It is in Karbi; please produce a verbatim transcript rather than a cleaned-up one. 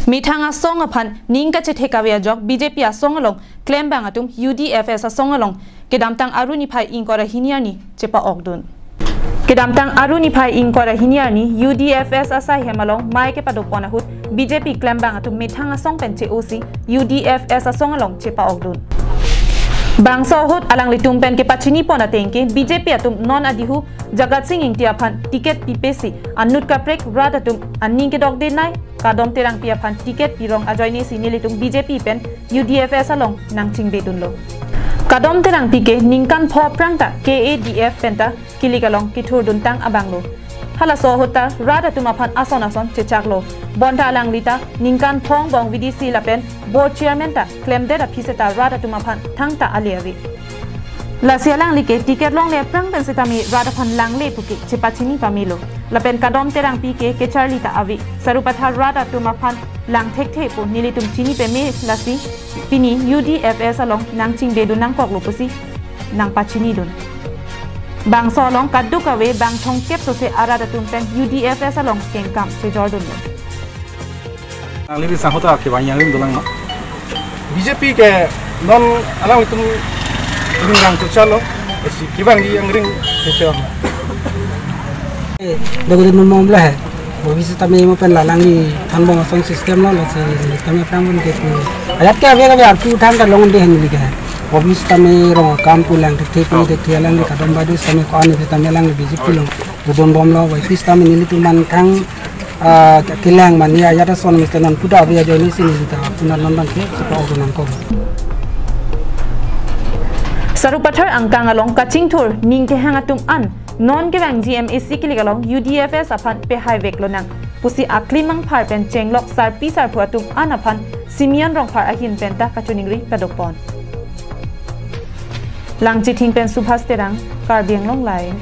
Methang asong aphan ning kachethek ave ajok B J P asong along klembang atum U D F S asong along kedamtang Aru niphai ingkoi ra hini arni chepa-okdun. Kedamtang Aru niphai ingkoi ra hini arni U D F S asai hem along mei kepadopon ahut B J P klembang atum methang asong pen che-osi U D F S asong along chepa-okdun. Bangso ahut alanglitum pen kepachinipon ateng ke B J P atum non adihu Jagat Sing Engti aphan ticket pipesi anut kaprek rat atum aning kedok denai Kadom Terangpi aphan ticket pirong ajoine si nelitum B J P pen U D F S along nangchingbedunlo. Kadom Terangpi ke ningkan pho aphrang ta K A D F penta kilik along kethurduntang abanglo. Halaso ahut ta rat atum aphan ason ason chechaklo. Bonta alangli ta ningkan pho angbong V D C lapen board chairman ta klemdet aphi seta rat atum aphan thangta ale ave. Lasi alangli ke ticket longle aphrang pen setame rat aphan langle puke chepachini pamelo. Lapen Kadom Terangpi ke kecharli ta ave. Sarupathar rat atum aphan lang thekthe pu nelitum chini peme, lasi pini U D F S along nangchingbedun nangkoklo pusi nangpachinidun. Bangso along kaduk ave bang thomkep sose arat atum pen U D F S along kengkam chejordunlo. Alangli sangho ta kevang yangrim dolang ma? B J P ke non alangtum ring rang tuchalo, esi kevangji yangrim tuchalo. Dogri numom lah hai. Bobisi tame mo pen la alangli thanbom asong system lo, lasi tame aphrang pun ke pu. Ajat ke ave ave arpu than ta longde henli ke. Bobisi tame rong akam pu lang thekthe pu thekthe alangli Kadom Badu tame ko-an tame alangli B J P along dodonbomlo, Y P tame nelitum manthang ah, kelang mani ajat ason mesti non puda ave ajoine si neli ta punar non bangke chepa-okdun nangkok. Sarupathar angkang along kachingthur ning kehang atum an non kevangji M A C kilik along U D F S aphan pehai veklo nang pusi aklim angphar pen chenglok sarpi sarpo atum an aphan Simeon Rongphar ahin penta kachiningri padopon. Langchithing pen Subhas Terang, Karbi Anglong Live.